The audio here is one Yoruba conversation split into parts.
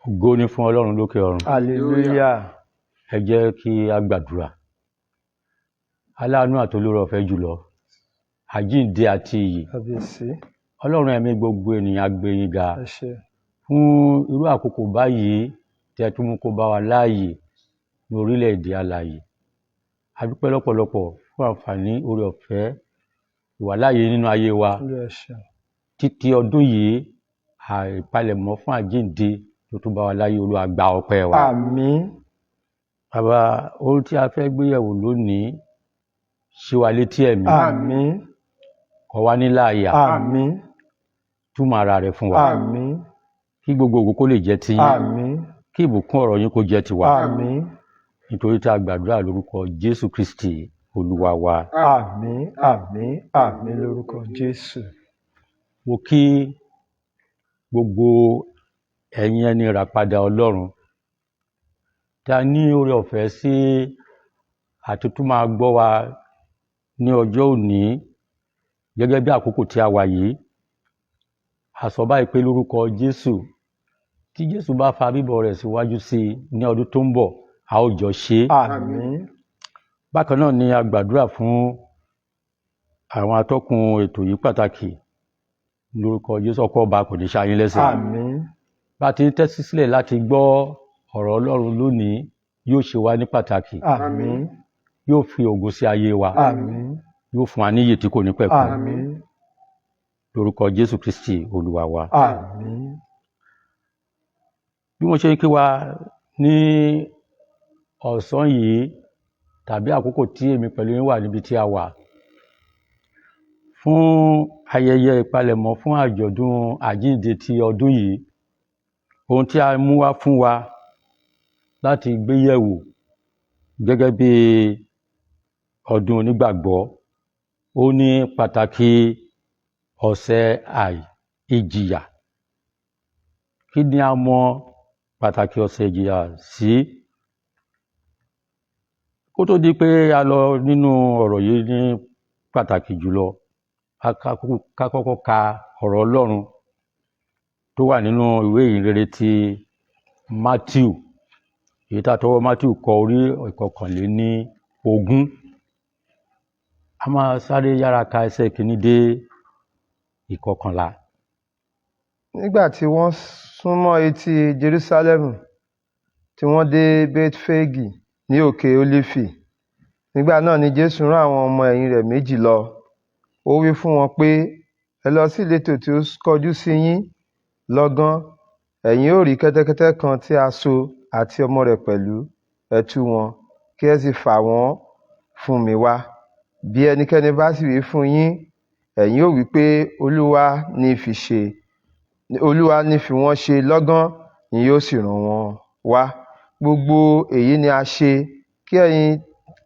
Ògo ni fún Ọlọ́run lókè ọ̀run. Hallelujah. Ẹ jẹ́ kí a gbàdúrà. Aláàánú àti olóore ọ̀fẹ́ jùlọ, àjíǹde àti ìyè. Kábíyèsí. Ọlọ́run ẹ̀mí gbogbo ènìyàn, a gbé yín ga Ẹ ṣé. fún irú àkókò báyìí tí ẹ tún mú kó bá wa láàyè ní orílẹ̀-èdè alààyè. A dúpẹ́ lọ́pọ̀lọpọ̀ fún àǹfààní oore ọ̀fẹ́ ìwàláàyè nínú ayé wa Olúwa, ẹ ṣeun. títí ọdún yìí, àìpalẹ̀mọ́ fún àjíǹde tó tún bá wa láyé. Olúwa, gba ọpẹ́ wa. Àmín. Bàbá, ohun tí a fẹ́ gbéyẹ̀wò lónìí, ṣí wa létí ẹ̀mí. Àmín. Kọ́ wa nílà àyà. Àmín. Túmọ̀ ara rẹ̀ fún wa. Àmín. Kí gbogbo ògo kó lè jẹ́ tiyín. Àmín. Kí ìbùkún ọ̀rọ̀ yín kó jẹ́ tiwa. Àmín. Nítorí tí a gbàdúrà lórúkọ Jésù Kristi Olúwa wa. Àmín, àmín, àmín lórúkọ Jésù. Mo kí gbogbo ẹ̀yin ẹni ìràpadà Ọlọ́run tí a ní oore ọ̀fẹ́ sí àtúntún máa gbọ́ wa ní ọjọ́ òní gẹ́gẹ́ bí àkókò tí a wà yìí. A sọ báyìí pé lórúkọ Jésù, tí Jésù bá fa bíbọ̀ rẹ̀ síwájú sí i ní ọdún tó ń bọ̀, a ó jọ ṣe é. Àmín. Bákan náà ni a gbàdúrà fún àwọn atọ́kùn ètò yìí pàtàkì. Lórúkọ Jésù, ọkọ̀ ọba kò ní ṣá yín lẹ́sẹ̀. Àmín. Bá a ti ń tẹ́tí sílẹ̀ láti gbọ́ ọ̀rọ̀ Ọlọ́run lónìí, yóò ṣe wá ní pàtàkì. Àmín. Yóò fi ògo sí ayé wa. Àmín. Yóò fún wa níyè tí kò ní pẹ̀kun. Àmín. Lórúkọ Jésù Kristi Olúwa wa. Àmín. Bí mo ṣe ń kí wa ní ọ̀sán yìí tàbí àkókò tí èmi pẹ̀lú yín wà níbi tí a wà fún ayẹyẹ ìpalẹ̀mọ́ fún àjọ̀dún àjíǹde ti ọdún yìí, ohun tí a mú wá fún wa láti gbé yẹ̀wò gẹ́gẹ́ bí ọdún onígbàgbọ́, ó ní pàtàkì ọ̀sẹ̀ ìjìyà. Kí ni a mọ̀ pàtàkì ọ̀sẹ̀ ìjìyà sí? Kó tó di pé a lọ nínú ọ̀rọ̀ yìí ní pàtàkì jùlọ, ká kọ́kọ́ ka ọ̀rọ̀ Ọlọ́run tó wà nínú ìwé ìhìnrere ti Matthew, èyí tá a tọwọ́ Matthew kọ, orí 21. A máa sáré yára ka ẹsẹ̀ 1 dé 11. Nígbà tí wọ́n súnmọ́ etí Jerúsálẹ́mù, tí wọ́n dé Bẹtiféjì ní òkè Ólífì, nígbà náà ni Jésù rán àwọn ọmọ ẹ̀yìn rẹ̀ méjì lọ. Ó wí fún wọn pé, "Ẹ lọ sí ìletò tí ó kọjú sí yín. Lọ́gán, ẹ̀yin ó rí kẹ́tẹ́kẹ́tẹ́ kan tí a so àti ọmọ rẹ̀ pẹ̀lú. Ẹ tú wọn, kí ẹ sì fà wọ́n fún mi wá. Bí ẹnikẹ́ni bá sì wí fún yín, ẹ̀yin ó wí pé, Olúwa ní fi wọ́n ṣe. Lọ́gán ni yóò sì rán wọn wá." Gbogbo èyí ni a ṣe kí ẹ̀yin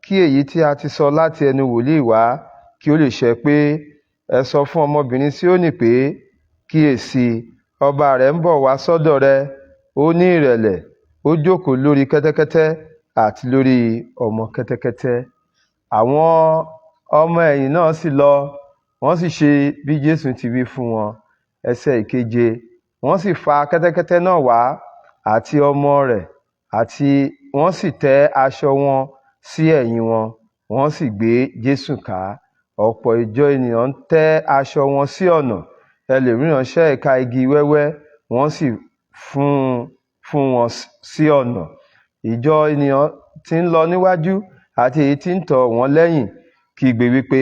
kí èyí tí a ti sọ láti ẹnu wòlíì wá kí ó lè ṣẹ pé, "Ẹ sọ fún ọmọbìnrin Síónì pé, kíyèsí, ọba rẹ ń bọ̀ wá sọ́dọ̀ rẹ, ó ní ìrẹ̀lẹ̀, ó jókòó lórí kẹ́tẹ́kẹ́tẹ́ àti lórí ọmọ kẹ́tẹ́kẹ́tẹ́." Àwọn ọmọ ẹ̀yìn náà sì lọ, wọ́n sì ṣe bí Jésù ti wí fún wọn. Ẹsẹ̀ 7, wọ́n sì fa kẹ́tẹ́kẹ́tẹ́ náà wá àti ọmọ rẹ̀ àti wọ́n sì tẹ́ aṣọ wọn sí ẹ̀yìn wọn, wọ́n sì gbé Jésù ká. Ọ̀pọ̀ ìjọ ènìyàn ń tẹ́ aṣọ wọn sí ọ̀nà, ẹlòmíràn ṣẹ́ ẹ̀ka igi wẹ́wẹ́, wọ́n sì fún wọn sí ọ̀nà. Ìjọ ènìyàn tí ń lọ níwájú àti èyí tí ń tọ̀ wọ́n lẹ́yìn kígbe wípé,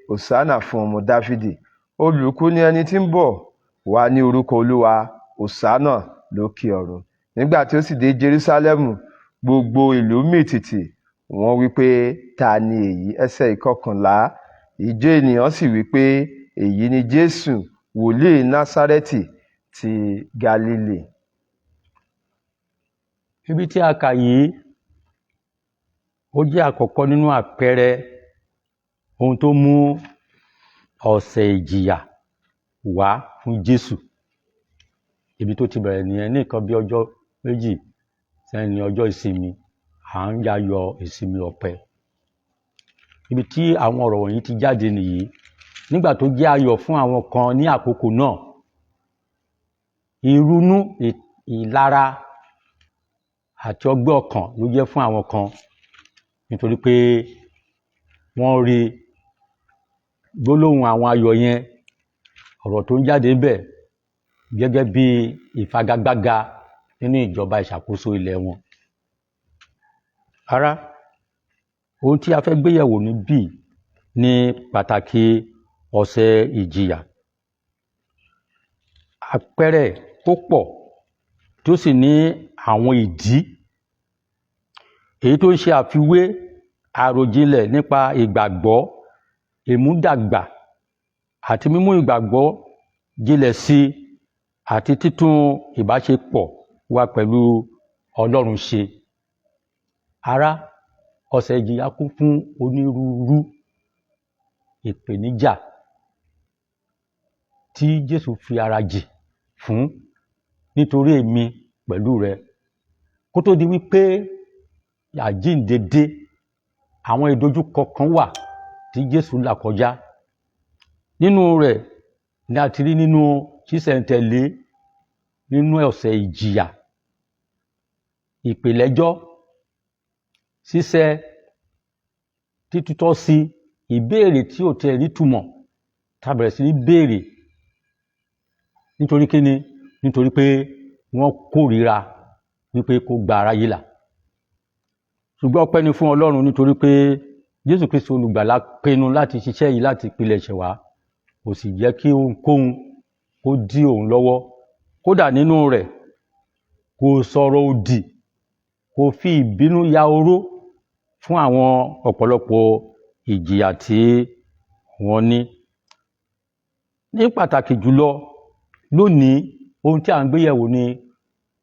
"Hòsánà fún ọmọ Dáfídì! Olùbùkún ni ẹni tí ń bọ̀ wá ní orúkọ Olúwa! Hòsánà lókè ọ̀run!" Nígbà tí ó sì dé Jerúsálẹ́mù, gbogbo ìlú mì tìtì, wọ́n wí pé, "Ta ni èyí?" Ẹsẹ̀ 11, ìjọ ènìyàn sì wí pé, "Èyí ni Jésù, wòlíì Násárẹ́tì ti Gálílì." Ibi tí a kà yìí, ó jẹ́ àkọ́kọ́ nínú àpẹẹrẹ ohun tó mú ọ̀sẹ̀ ìjìyà wá fún Jésù. Ibi tó ti bẹ̀rẹ̀ nìyẹn. Ní nǹkan bí ọjọ́ 2 sẹ́yìn ní ọjọ́ ìsinmi, à ń yayọ̀ ìsinmi ọ̀pẹ. Ibi tí àwọn ọ̀rọ̀ wọ̀nyí ti jáde nìyí. Nígbà tó jẹ́ ayọ̀ fún àwọn kan ní àkókò náà, ìrunú, ìlara àti ọgbẹ́ ọkàn ló jẹ́ fún àwọn kan, nítorí pé wọ́n rí gbólóhùn àwọn ayọ̀ yẹn, ọ̀rọ̀ tó ń jáde ńbẹ̀ gẹ́gẹ́ bí ìfagagbága nínú ìjọba ìṣàkóso ilẹ̀ wọn. Ará, ohun tí a fẹ́ gbéyẹ̀wò níbí ní pàtàkì ọ̀sẹ̀ ìjìyà. Àpẹẹrẹ ó pọ̀ tó sì ní àwọn ìdí èyí tó ń ṣe àfiwé àròjinlẹ̀ nípa ìgbàgbọ́, ìmúdàgbà àti mímú ìgbàgbọ́ jinlẹ̀ sí àti títún ìbáṣepọ̀ wa pẹ̀lú Ọlọ́run ṣe. Ará, ọ̀sẹ̀ ìjìyà kún fún onírúurú ìpèníjà tí Jésù fi ara jì fún nítorí èmi pẹ̀lú rẹ. Kó tó di wípé àjíǹde dé, àwọn ìdojúkọ kan wà tí Jésù là kọjá. Nínú rẹ̀ ni a ti rí nínú ṣísẹ̀ntẹ̀lé nínú ọ̀sẹ̀ ìjìyà, ìpèlẹ́jọ́, ṣíṣẹ́, títútọ́ sí, ìbéèrè tí ò tiẹ̀ nítumọ̀ tá bẹ̀rẹ̀ sí ní béèrè. Nítorí kíni? Nítorí pé wọ́n kórìíra wípé kó gba aráyé là. Ṣùgbọ́n ọpẹ́ ni fún Ọlọ́run, nítorí pé Jésù Kristi olùgbàlà pinnu láti ṣiṣẹ́ yìí láti ìpilẹ̀ṣẹ̀ wá, kò sì jẹ́ kí ohunkóhun kó dí òun lọ́wọ́. Kódà nínú rẹ̀, kò sọ̀rọ̀ òdì, kò fi ìbínú ya oró fún àwọn ọ̀pọ̀lọpọ̀ ìjìyà tí wọ́n ní. Ní pàtàkì jùlọ lónìí, ohun tí à ń gbéyẹ̀wò ni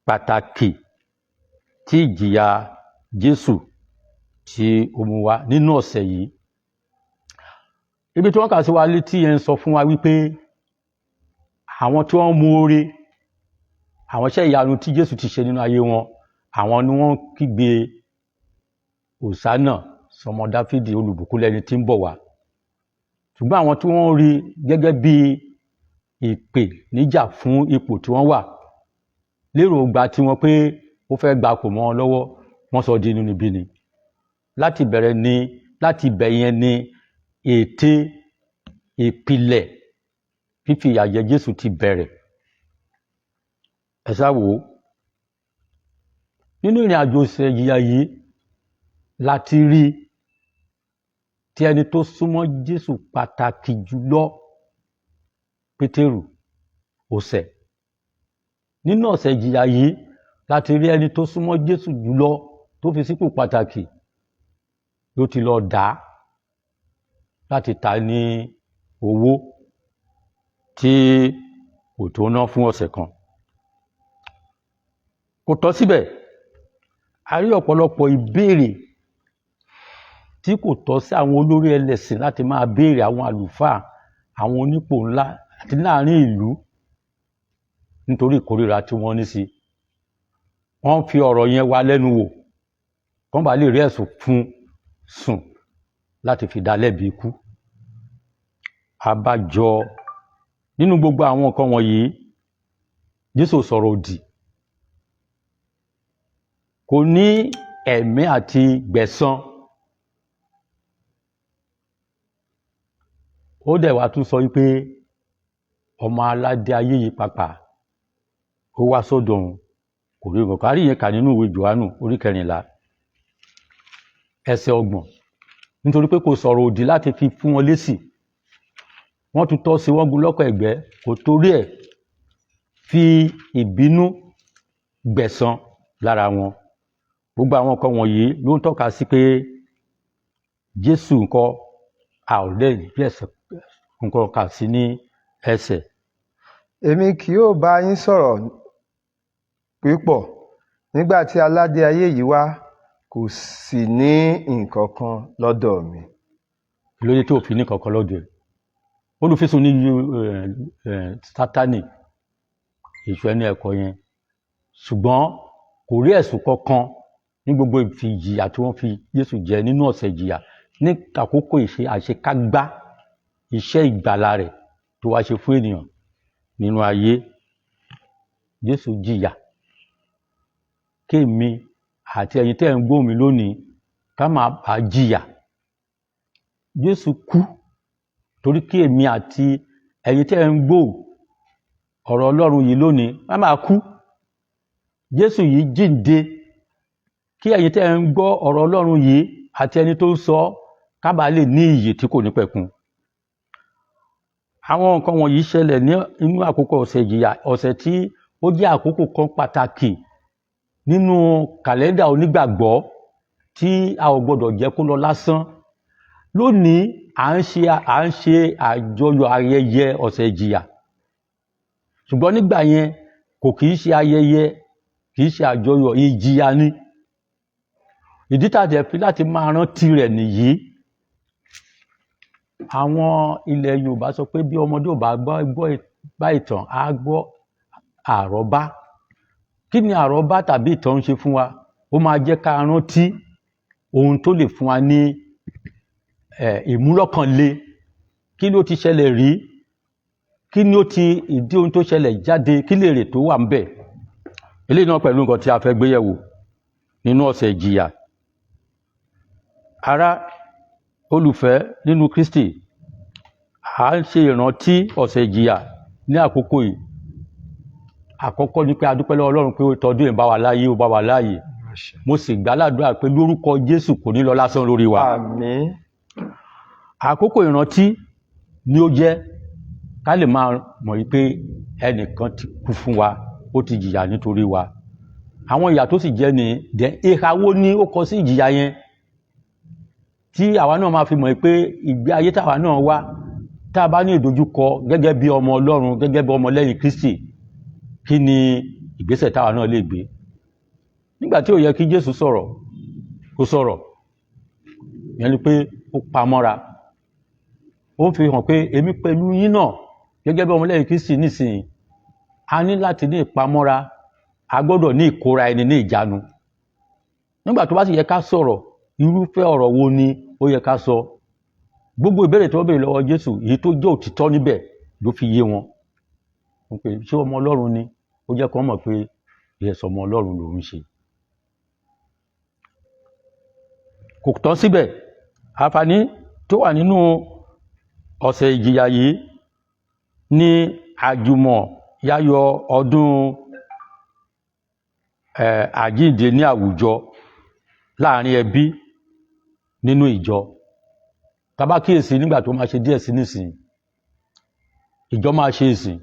pàtàkì tí ìjìyà Jésù tí ó mú wá nínú ọ̀sẹ̀ yìí. Ibi tí wọ́n kà sí wa létí yẹn ń sọ fún wa wípé àwọn tí wọ́n mú oore, àwọn iṣẹ́ ìyanu tí Jésù ti ṣe nínú ayé wọn, àwọn ni wọ́n kígbe Hòsánà sọmọ Dáfídì, olùbùkún lẹni tí ń bọ̀ wá. Ṣùgbọ́n àwọn tí wọ́n rí gẹ́gẹ́ bí ìpè níjà fún ipò tí wọ́n wà, lérò gba tí wọ́n pé ó fẹ́ gba kò mọ́ wọn lọ́wọ́, wọ́n sọ di inúnibíni. Láti bẹ̀rẹ̀ ni, láti ibẹ̀ yẹn ni ète ìpìlẹ̀ fífi ìyà jẹ Jésù ti bẹ̀rẹ̀. Ẹ sá wò ó. Nínú ìrìn àjò ọ̀sẹ̀ ìjìyà yìí láti rí tí ẹni tó súnmọ́ Jésù pàtàkì jùlọ, Pétérù, ọ̀sẹ̀. Nínú ọ̀sẹ̀ ìjìyà yìí láti rí ẹni tó súnmọ́ Jésù jùlọ tó fi sípò pàtàkì ló ti lọ dá láti ta ní owó tí kò tó ná fún ọ̀sẹ̀ kan. Kò tọ́ síbẹ̀, a rí ọ̀pọ̀lọpọ̀ ìbéèrè tí kò tọ́ sí àwọn olórí ẹlẹ́sìn láti máa béèrè, àwọn àlùfáà, àwọn onípò ńlá àti láàrin ìlú, nítorí ìkórìíra tí wọ́n ní sí. Wọ́n fi ọ̀rọ̀ yẹn wá lẹ́nu wò kí wọ́n bá lè rí ẹ̀sùn fún sùn láti fi dá lẹ́bi ikú. Àbájọ nínú gbogbo àwọn nǹkan wọ̀nyí, Jésù sọ̀rọ̀ òdì, kò ní ẹ̀mí àti gbẹ̀san. Ó dẹ̀ wá tún sọ wípé ọmọ aládé ayé yìí pàápàá ó wá sọ́dọ̀ òun, kò rí nǹkan kárí yẹn kà nínú ìwé Jòhánù orí 14 ẹsẹ̀ 30. Nítorí pé kò sọ̀rọ̀ òdì láti fi fún wọn lésì, wọ́n tún tọ́ sí wọ́n gun lọ́kọ̀ ẹ̀gbẹ́, kò torí ẹ̀ fi ìbínú gbẹ̀san lára wọn. Gbogbo àwọn nǹkan wọ̀nyí ló ń tọ́ka sí pé Jésù ńkọ́ a ò lè rí ẹ̀sẹ̀ nǹkan kà sí ní ẹsẹ̀. Èmi kì yóò bá yín sọ̀rọ̀ pípọ̀ nígbà tí aládé ayé yìí wá, kò sì ní nǹkan kan lọ́dọ̀ mi. Lóye tí òfin ní kankan lọ́dọ̀ ẹ̀. Olùfisùn ní Sátánì, èṣù ẹni ẹ̀kọ́ yẹn, ṣùgbọ́n kò rí ẹ̀sùn kankan ní gbogbo ìfìjìyà tí wọ́n fi Jésù jẹ nínú ọ̀sẹ̀ ìjìyà ní àkókò ìṣe àṣekágbá iṣẹ́ ìgbàlà rẹ̀ tó wá ṣe fún ènìyàn nínú ayé. Jésù jìyà kémi Àti ẹ̀yin tẹ́ ń gbóhùn mi lónìí, ká má bàa jìyà. Jésù kú torí kí èmi àti ẹ̀yin tẹ́ ń gbọ́ ọ̀rọ̀ Ọlọ́run yìí lónìí má máa kú. Jésù yìí jíǹde kí ẹ̀yin tẹ́ ń gbọ́ ọ̀rọ̀ Ọlọ́run yìí àti ẹni tó ń sọ ká bàa lè ní ìyè tí kò ní pẹ̀kun. Àwọn nǹkan wọ̀nyí ṣẹlẹ̀ ní inú àkókò ọ̀sẹ̀ ìjìyà, ọ̀sẹ̀ tí ó jẹ́ àkókò kan pàtàkì nínú kàlẹ́ndà onígbàgbọ́ tí a ò gbọdọ̀ jẹ́ kó lọ lásán. Lónìí à ń ṣe àjọyọ̀ ayẹyẹ ọ̀sẹ̀ ìjìyà, ṣùgbọ́n nígbà yẹn kò kì í ṣe ayẹyẹ, kì í ṣe àjọyọ̀, ìjìyà ni. Ìdí tá a dẹ̀ fi láti máa rántí rẹ̀ nìyí. Àwọn ilẹ̀ Yorùbá sọ pé bí ọmọdé ò bá gbọ́ bá ìtàn, á gbọ́ àrọ́bá. Kí ni àrọ́bá tàbí ìtàn ń ṣe fún wa? Ó máa jẹ́ ká rántí ohun tó lè fún wa ní ìmúlọ́kànle. Kí ló ti ṣẹlẹ̀ rí? Kí ni ó ti ìdí ohun tó ṣẹlẹ̀ jáde? Kí lèrè tó wà ńbẹ̀? Eléyìí náà pẹ̀lú nǹkan tí a fẹ́ gbé yẹ̀wò nínú ọ̀sẹ̀ ìjìyà. Ará olùfẹ́ nínú Kristi, à ń ṣe ìrántí ọ̀sẹ̀ ìjìyà ní àkókò yìí. Àkọ́kọ́ ni pé a dúpẹ́ lọ́wọ́ Ọlọ́run pé tọdún yìí bá wa láàyè, ó bá wa láàyè. Mo sì gbàládùra pé lórúkọ Jésù, kò ní lọ lásán lórí wa. Àmín. Àkókò ìrántí ni ó jẹ́ ká lè máa mọ̀ wípé ẹnìkan ti kú fún wa, ó ti jìyà nítorí wa. Àwọn ìyà tó sì jẹ́ ní dẹ̀, ìhà wo ni ó kọ sí ìjìyà yẹn tí àwa náà máa fi mọ̀ pé ìgbé ayé táwa náà wá, tá a bá ní ìdojúkọ gẹ́gẹ́ bí ọmọ Ọlọ́run, gẹ́gẹ́ bí ọmọ lẹ́yìn Kristi, kí ni ìgbésẹ̀ táwa náà lè gbé? Nígbà tí ò yẹ kí Jésù sọ̀rọ̀, kó sọ̀rọ̀. Ìyẹn ni pé ó pamọ́ra, ó ń fi hàn pé èmi pẹ̀lú yín náà, gẹ́gẹ́ bí ọmọlẹ́yìn Kristi nísìnyí, a ní láti ní ìpamọ́ra, a gbọ́dọ̀ ní ìkóra ẹni ní ìjánu. Nígbà tó bá sì yẹ ká sọ̀rọ̀, irúfẹ́ ọ̀rọ̀ wo ni ó yẹ ká sọ? Gbogbo ìbéèrè tó béèrè lọ́wọ́ Jésù, èyí tó jẹ́ òtítọ́ níbẹ̀ ló fi yé wọn. Wọ́n pè ṣé ọmọ Ọlọ́run ni? Ó jẹ́ kó mọ̀ pé ìyẹn ọmọ Ọlọ́run lòún ṣe. Kò tán síbẹ̀. Àǹfààní tó wà nínú ọ̀sẹ̀ ìjìyà yìí ní àjùmọ̀ yáyọ ọdún àjíǹde ní àwùjọ, láàrin ẹbí, nínú ìjọ. Tá bá kíyèsí, nígbà tó máa ṣe díẹ̀ sí nísìnyí, ìjọ máa ṣe ìsìn,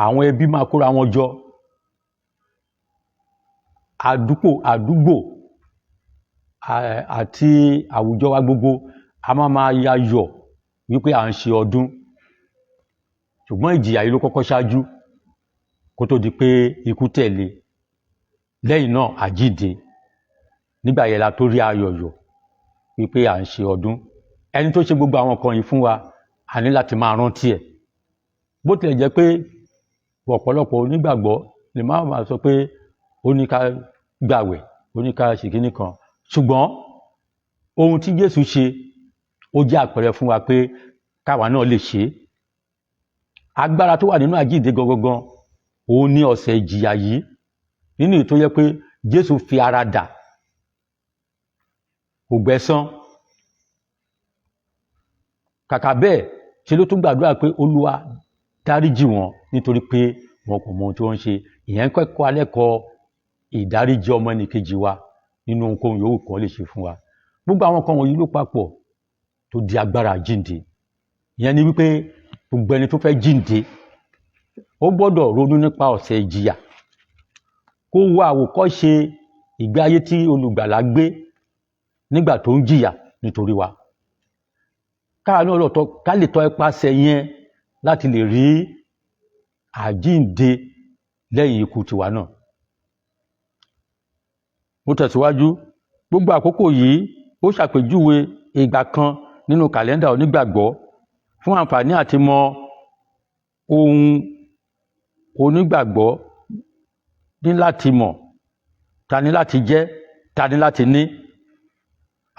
àwọn ẹbí máa kóra wọn jọ, àdúgbò àti àwùjọ wa gbogbo, a máa máa yayọ̀ wípé à ń ṣe ọdún. Ṣùgbọ́n ìjìyà yìí ló kọ́kọ́ ṣáájú kó tó di pé ikú tẹ̀lé, lẹ́yìn náà àjíǹde. Nígbà yẹn la tó rí ayọ̀ yọ̀ wípé à ń ṣe ọdún. Ẹni tó ṣe gbogbo àwọn nǹkan yìí fún wa, a ní láti máa rántí ẹ̀. Bó tilẹ̀ jẹ́ pé ọ̀pọ̀lọpọ̀ onígbàgbọ́ lè má máa sọ pé ó ní ká gbàwẹ̀, ó ní ká ṣe kíní kan, ṣùgbọ́n ohun tí Jésù ṣe, ó jẹ́ àpẹẹrẹ fún wa pé káwa náà lè ṣe é. Agbára tó wà nínú àjíǹde gangan, òun ní ọ̀sẹ̀ ìjìyà yìí, nínú èyí tó yẹ pé Jésù fi ara dà, kò gbẹ̀san. Kàkà bẹ́ẹ̀, ṣe ló tún gbàdúrà pé Olúwa, dáríjì wọn, nítorí pé wọn kò mọ ohun tí wọ́n ń ṣe. Ìyẹn ń kẹ́kọ̀ọ́ alẹ́ kọ ìdáríjì ọmọ ẹnìkejì wa nínú ohunkóhun yòówù kan lè ṣe fún wa. Gbogbo àwọn kan wọ̀nyí ló papọ̀ tó di agbára àjíǹde. Ìyẹn ni wípé gbogbo ẹni tó fẹ́ jíǹde, ó gbọ́dọ̀ ronú nípa ọ̀sẹ̀ ìjìyà, kó wo àwòkọ́ṣe ìgbé ayé tí olùgbàlà gbé nígbà tó ń jìyà nítorí wa, káà náà lọ́tọ̀ ká lè tọ́ ipasẹ̀ yẹn láti lè rí àjíǹde lẹ́yìn ikú tiwa náà. Mo tẹ̀síwájú. Gbogbo àkókò yìí, ó ṣàpèjúwe ìgbà kan nínú kàlẹ́ndà onígbàgbọ́ fún àǹfààní àti mọ ohun onígbàgbọ́ ní láti mọ̀, ta ní láti jẹ́, ta ní láti ní,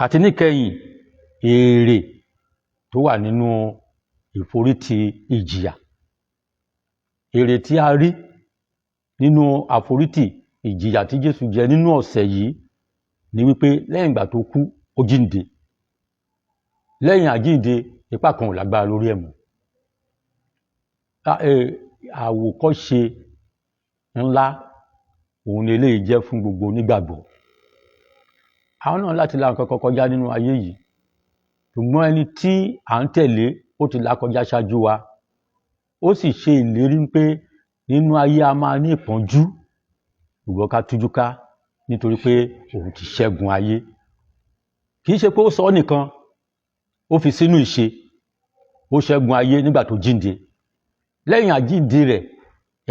àti níkẹyìn, èrè tó wà nínú ìforítì ìjìyà, èrè tí a rí nínú àforítì Ìjìyà tí Jésù jẹ nínú ọ̀sẹ̀ yìí ni wípé lẹ́yìn ìgbà tó kú, ó jíǹde. Lẹ́yìn àjíǹde, ipá kan ò lágbára lórí ẹ̀ mọ́. Àwòkọ́ṣe ńlá òun ni eléyìí jẹ́ fún gbogbo onígbàgbọ́. Àwọn náà láti la nǹkan kan kọjá nínú ayé yìí, ṣùgbọ́n ẹni tí à ń tẹ̀lé, ó ti là kọjá ṣáájú wa. Ó sì ṣe ìlérí pé nínú ayé a máa ní ìpọ́njú, ṣùgbọ́n ká tújú ká, nítorí pé òun ti ṣẹ́gun ayé. Kì í ṣe pé ó sọ ọ́ nìkan, ó fi sínú ìṣe. Ó ṣẹ́gun ayé nígbà tó jíǹde. Lẹ́yìn àjíǹde rẹ̀,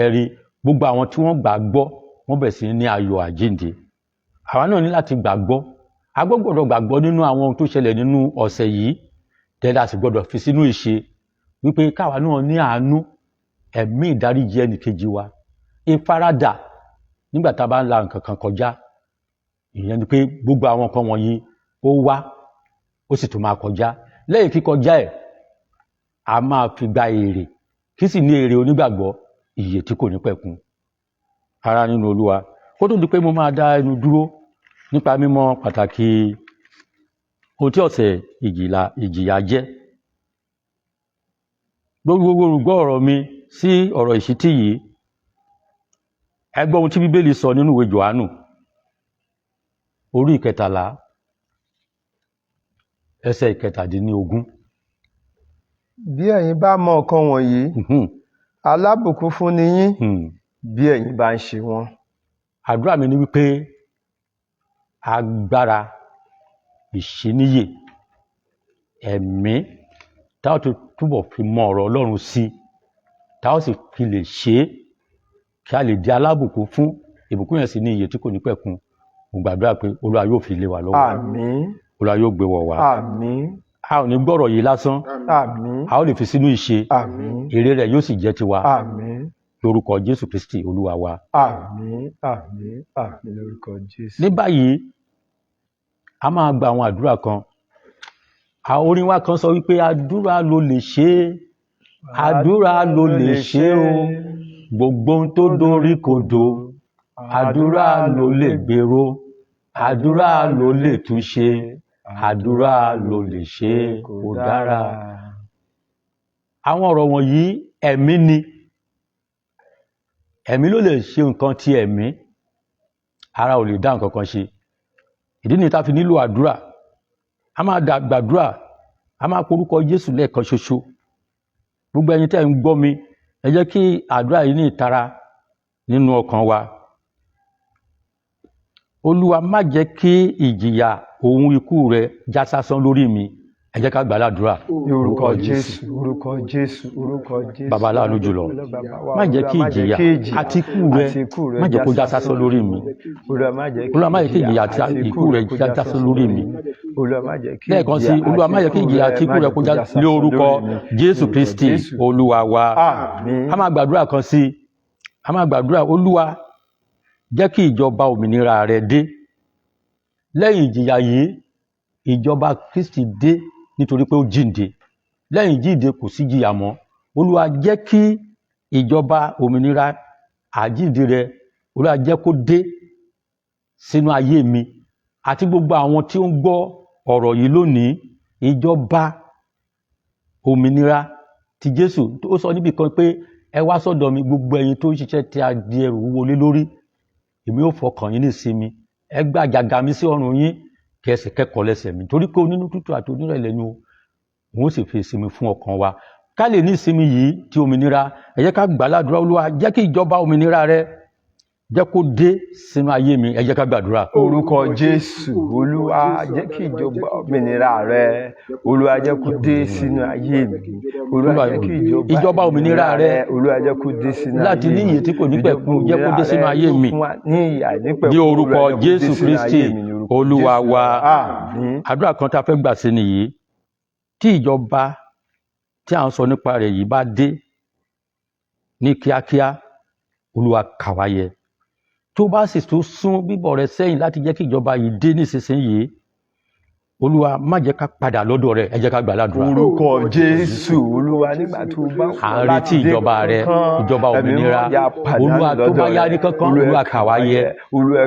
ẹ̀rí gbogbo àwọn tí wọ́n gbà á gbọ́, wọ́n bẹ̀rẹ̀ sí ní ayọ̀ àjíǹde. Àwa náà ní láti gbàgbọ́. A gbọ́dọ̀ gbàgbọ́ nínú àwọn ohun tó ṣẹlẹ̀ nínú ọ̀sẹ̀ yìí tẹ́lẹ̀, a sì gbọ́dọ̀ fi sínú ìṣe wípé káwa náà ní àánú, ẹ̀mí ìdáríjì ẹnìkejì wa, ìfaradà nígbà tá a bá ń la nǹkan kan kọjá. Ìyẹn ni pé gbogbo àwọn nǹkan wọ̀nyí, ó wá, ó sì tún máa kọjá. Lẹ́yìn kíkọjá ẹ̀, a máa fi gba èrè. Kí sì ní èrè onígbàgbọ́? Ìyè tí kò ní pẹ̀kun. Ará nínú Olúwa, kó tó di pé mo máa dá ẹnu dúró nípa mímọ̀ pàtàkì ohun tí ọ̀sẹ̀ ìjìyà jẹ́, gbogbo olùgbọ́ ọ̀rọ̀ mi sí ọ̀rọ̀ ìṣítí yìí, ẹ gbọ́ ohun tí Bíbélì sọ nínú ìwé Jòhánù orí 13, ẹsẹ̀ 17. Bí ẹ̀yin bá mọ nǹkan wọ̀nyí, alábùkún fún ni yín bí ẹ̀yin bá ń ṣe wọ́n. Àdúrà mi ni wípé agbára ìṣíníyè ẹ̀mí táwọn tó túbọ̀ fi mọ ọ̀rọ̀ Ọlọ́run sí, táwọn sì fi lè ṣe é, kí a lè di alábùkún fún. Ìbùkún yẹn sì ní ìyè tí kò ní pẹ̀kun. Mo gbàdúrà pé Olúwa yóò fi lé wa lọ́wọ́. Àmín. Olúwa yóò gbé wọ̀ wá. Àmín. A ò ní gbọ́rọ̀ yìí lásán. Àmín. A ó lè fi sínú ìṣe. Àmín. Èrè rẹ̀ yóò sì jẹ́ tiwa. Àmín. Lórúkọ Jésù Kristi Olúwa wa. Àmín, àmín, àmín lórúkọ Jésù. Ní báyìí, a máa gba àwọn àdúrà kan. Àwọn orin wa kan sọ wípé àdúrà ló lè ṣe é, àdúrà ló lè ṣe o, gbogbo ohun tó dorí kodò, àdúrà ló lè gbèrò, àdúrà ló lè túnṣe, àdúrà ló lè ṣe kó dára. Àwọn ọ̀rọ̀ wọ̀nyí, ẹ̀mí ni. Ẹ̀mí ló lè ṣe nǹkan tí ẹ̀mí ara ò lè dá nǹkan kan ṣe. Ìdí nìyí tá a fi nílò àdúrà. A máa gbàdúrà, a máa porúkọ Jésù lẹ́ẹ̀kan ṣoṣo. Gbogbo ẹ̀yin tẹ́ ń gbọ́ mi, ẹ jẹ́ kí àdúrà yìí ní ìtara nínú ọkàn wa. Olúwa, má jẹ́ kí ìjìyà òun ikú rẹ já sásán lórí mi. Ẹ jẹ́ ká gbà ládùúrà. Ní orúkọ Jésù, orúkọ Jésù, orúkọ Jésù. Bàbá aláàánú jùlọ, má jẹ́ kí ìjìyà àti ikú rẹ, má jẹ́ kó já sásán lórí mi. Olúwa, má jẹ́ Olúwa, má jẹ́ kí ìjìyà àti ikú rẹ já sásán lórí mi. Olúwa, má jẹ́ kí Lẹ́ẹ̀kan sí, Olúwa, má jẹ́ kí ìjìyà àti ikú rẹ kó já ní orúkọ Jésù Kristi Olúwa wa. Àmín. A máa gbàdúrà kan sí. A máa gbàdúrà: Olúwa, jẹ́ kí ìjọba òmìnira rẹ dé. Lẹ́yìn ìjìyà yìí, ìjọba Kristi dé nítorí pé ó jíǹde. Lẹ́yìn jíǹde, kò sí jìyà mọ́. Olúwa, jẹ́ kí ìjọba òmìnira àjíǹde rẹ, Olúwa, jẹ́ kó dé sínú ayé mi àti gbogbo àwọn tí ó ń gbọ́ ọ̀rọ̀ yìí lónìí. Ìjọba òmìnira ti Jésù. Ó sọ níbì kan pé, "Ẹ wá sọ́dọ̀ mi, gbogbo ẹ̀yin tó ń ṣiṣẹ́ tí a di ẹrù wúwo lé lórí, èmi ó fọkàn yín ní ìsinmi. Ẹ gbé àjàgà mi sí ọrùn yín, kí ẹ sì kẹ́kọ̀ọ́ lẹ́sẹ̀ mi, torí pé onínú tútù àti onírẹ̀lẹ̀ ni òun ó sì fi ìsinmi fún ọkàn wa." Ká lè ní ìsinmi yìí ti òmìnira, ẹ jẹ́ ká gbà ládùúrà: Olúwa, jẹ́ kí ìjọba òmìnira rẹ, jẹ́ kó dé sínú ayé mi. Ẹ jẹ́ ká gbàdúrà. Orúkọ Jésù. Olúwa, jẹ́ kí ìjọba òmìnira rẹ, Olúwa, jẹ́ kó dé sínú ayé mi. Olúwa, jẹ́ kí ìjọba òmìnira rẹ, Olúwa, jẹ́ kó dé sínú ayé láti ní mi. ìyè tí kò ní pẹ̀kun, jẹ́ kó dé sínú ayé mi. Fún wa ní ìyè àìnípẹ̀kun, Ní orúkọ Olúwa, jẹ́ kó dé Jésù sínú Kristi ayé mi, ní orúkọ Olúwa Jésù. wa. Àmín. Àdúrà kan tá a fẹ́ gbà sí nìyí: tí ìjọba tí à ń sọ nípa rẹ̀ yìí bá dé ní kíákíá, Olúwa, kà wá yẹ. Tó bá sì tún sún bíbọ̀ rẹ̀ sẹ́yìn láti jẹ́ kí ìjọba yìí dé nísinsìnyí, Olúwa, má jẹ́ ká padà lọ́dọ̀ rẹ̀. Ẹ jẹ́ ká gbà ládùúrà. Orúkọ Jésù. Olúwa, nígbà tó bá À ń retí ìjọba rẹ, ìjọba òmìnira. Olúwa, tó bá yá ní kánkán, Olúwa, kà wá yẹ.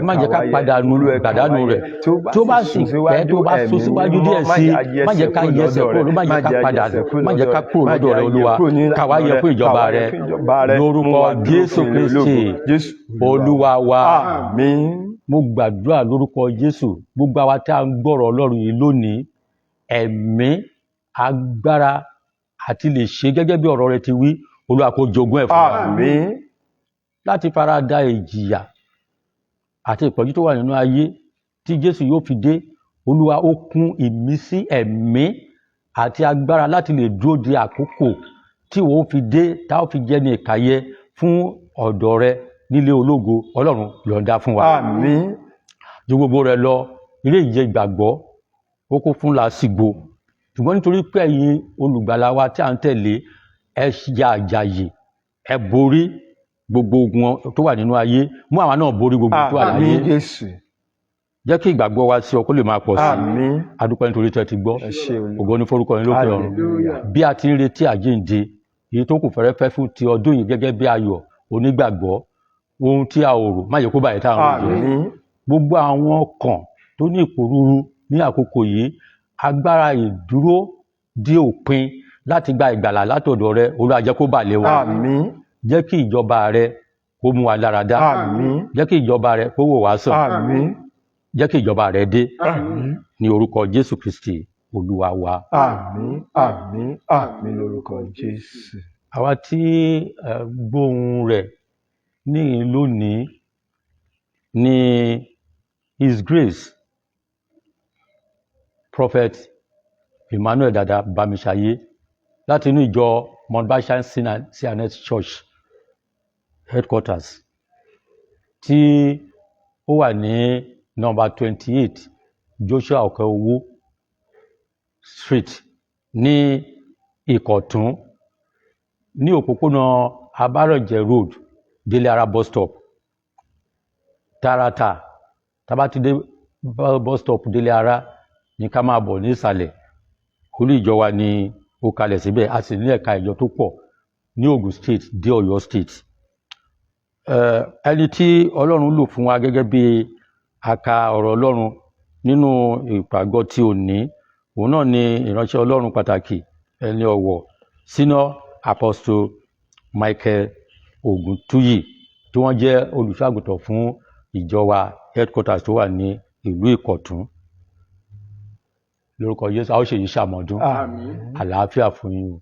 Má jẹ́ ká pàdánù rẹ̀. Tó bá sì pẹ́, tó bá sún síwájú díẹ̀ sí, má jẹ́ ká yẹsẹ̀ kúrò, má jẹ́ ká padà, má jẹ́ ká kúrò lọ́dọ̀ rẹ̀. Olúwa, kà wá yẹ fún ìjọba rẹ. Lórúkọ Jésù Kristi Olúwa wa. Àmín. Mo gbàdúrà lórúkọ Jésù, gbogbo àwa tí a ń gbọ́rọ̀ Ọlọ́run yìí lónìí, ẹ̀mí agbára àti lè ṣe gẹ́gẹ́ bí ọ̀rọ̀ rẹ̀ ti wí, Olúwa kó jogún ẹ̀ fún wa. Àmín. Láti fara da ìjìyà àti ìpọ́njú tó wà nínú ayé tí Jésù yóò fi dé, Olúwa, ó kún ìmísí ẹ̀mí àti agbára láti lè dúró di àkókò tí òun fi dé, tá ó fi jẹ́ ní ìkàyẹ fún ọ̀dọ̀ rẹ nílé ológo. Ọlọ́run, yọ̀ǹda fún wa. Àmín. Ju gbogbo rẹ̀ lọ, ilé ìjẹ ìgbàgbọ́ ó kún fún làásìgbò, ṣùgbọ́n nítorí pé ẹ̀yin olùgbàlà wa tí à ń tẹ̀lé, ẹ ya àjàyè, ẹ borí gbogbo ogun tó wà nínú ayé, mú àwa náà borí gbogbo tó wà láyé. Àmín, Jésù. Jẹ́ kí ìgbàgbọ́ wa sí ọ kó lè máa pọ̀ sí i. Àmín. A dúpẹ́ nítorí tẹ́ ti gbọ́. Ẹ ṣé, Olúwa. Ògo ní forúkọ yín lókè ọ̀run. Hallelujah. Bí a ti ń retí àjíǹde èyí tó kù fẹ́rẹ́fẹ́ fún ti ọdún yìí, gẹ́gẹ́ bí ayọ̀ onígbàgbọ́, ohun tí a ò rò, má jẹ́ kó bàyẹ̀ tá à ń rò jẹ́. Àmín. Gbogbo àwọn ọkàn tó ní ìpòrúru ní àkókò yìí, agbára ìdúró dé òpin láti gba ìgbàlà látọ̀dọ̀ rẹ, Olúwa, jẹ́ kó bà lé wa. Àmín. Jẹ́ kí ìjọba rẹ kó mú wa lára dá. Àmín. Jẹ́ kí ìjọba rẹ kó wò wá sàn. Àmín. Jẹ́ kí ìjọba rẹ dé. Àmín. Ní orúkọ Jésù Kristi Olúwa wa. Àmín, àmín, àmín lórúkọ Jésù. Àwa tí ẹ gbóhùn rẹ̀ ní lónìí ní His Grace Prophet Emmanuel Dada Bamisaye láti inú ìjọ Mount Bashan C&S Church headquarters tí ó wà ní nọ́mbà 28 Joshua Okeowo Street ní Ìkọ̀tún, ní òpópónà Abárànjẹ Road, Délé Ara bus stop. Tààràtà, tá bá ti dé bus stop Délé Ara ní ká máa bọ̀ ní ìsàlẹ̀. Olú ìjọ wa ni ó kalẹ̀ síbẹ̀. A sì ní ẹ̀ka ìjọ tó pọ̀ ní Ogun State dé Ọ̀yọ́ State. Ẹni tí Ọlọ́run lò fún wa gẹ́gẹ́ bí aka ọ̀rọ̀ Ọlọ́run nínú ìpàgọ́ tí ò ní, òun náà ni ìránṣẹ́ Ọlọ́run pàtàkì, ẹni ọ̀wọ̀, Senior Apostle Michael Ògúntúyì, tí wọ́n jẹ́ olùṣọ́àgùtàn fún ìjọ wa headquarters tó wà ní ìlú Ìkọ̀tún. Lórúkọ Jésù, a ó ṣèyí ṣàmọ́dún. Àmín. Àlàáfíà fún yín o.